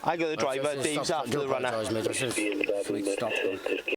I got the driver, Dave's after the runner. Apologise, mate. I should have switched stop.